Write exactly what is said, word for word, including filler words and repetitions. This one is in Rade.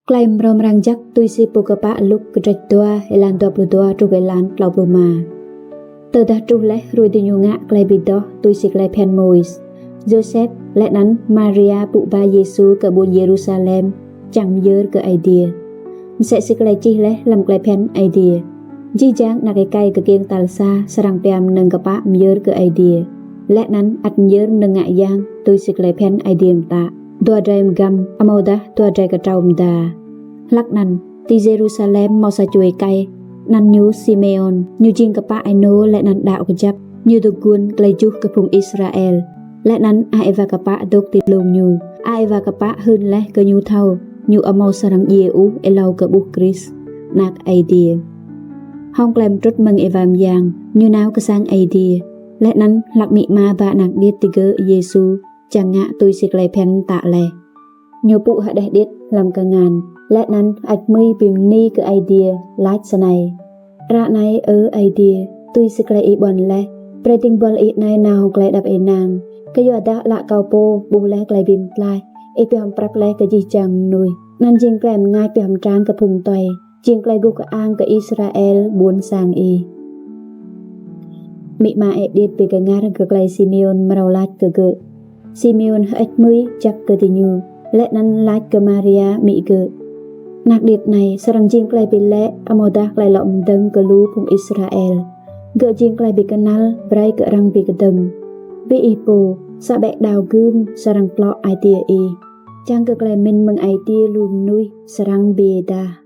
Klei mrâo mrang jăk tui si pô kpă Luk kdrêč dua, êlan dua pluh dua truh êlan tlâo pluh êma. Tơdah truh leh hruê diñu ngă klei bi doh tui si klei bhiăn Môis, Yôsep leh anăn Maria pŭ ba Yêsu kơ ƀuôn Yêrusalem čiăng myơr kơ Aê Diê. Msĕ si klei čih leh hlăm klei bhiăn Aê Diê: Jih jang anak êkei kkiêng tal sa srăng pia mnơ̆ng kpă myơr kơ Aê Diê, leh anăn ăt myơr mnơ̆ng ngă yang tui si klei bhiăn Aê Diê mtă: Dua drei mgăm, amâodah dua drei ktrâo mda. Hlăk anăn, ti Yêrusalem mâo sa čô êkei, anăn ñu Simêôn. Ñu jing kpă ênô leh anăn đăo kjăp. Ñu dôk guôn klei juh kơ phung Israel, leh anăn Êwa Kpă dôk ti dlông ñu. Êwa Kpă hưn leh kơ ñu thâo ñu amâo srăng djiê ôh êlâo kơ ƀuh Krist, Anak Aê Diê. Hŏng klei mtrŭt mơ̆ng Êwa Myang, ñu nao kơ sang Aê Diê, leh anăn hlăk amĭ ama ba anak điêt digơ̆ Yêsu čiăng ngă tui si klei bhiăn mtă leh. Ñu pŭ hđeh điêt hlăm kngan, leh anăn hơêč hmưi bi mni kơ Aê Diê, lač snei: Ară anei, Ơ Aê Diê, tui si klei ih ƀuăn leh, brei dĭng buăl ih anei nao hŏng klei êđăp ênang, kyuadah ală kâo pô ƀuh leh klei bi mtlaih ih pioh mprăp leh kơ jih jang mnuih, anăn jing klei mngač pioh mtrang kơ phung tue, jing klei guh kơang kơ Israel ƀuôn sang ih. Amĭ ama êđiêt bi kngăr kơ klei Simêôn mrâo lač kơ gơ̆. Simêôn hơêč hmưi jăk kơ diñu, leh anăn lač kơ Maria amĭ gơ̆: Anak điêt anei srăng jing klei bi lĕ amâodah klei lŏ mdơ̆ng kơ lu phung Israel. Gơ̆ jing klei bi knăl brei kơ arăng bi kdơ̆ng. Bi ih pô, sa ƀĕ đao gưm srăng tlŏ ai tiê ih, čiăng kơ klei mĭn mơ̆ng ai tiê lu mnuih srăng bi êdah.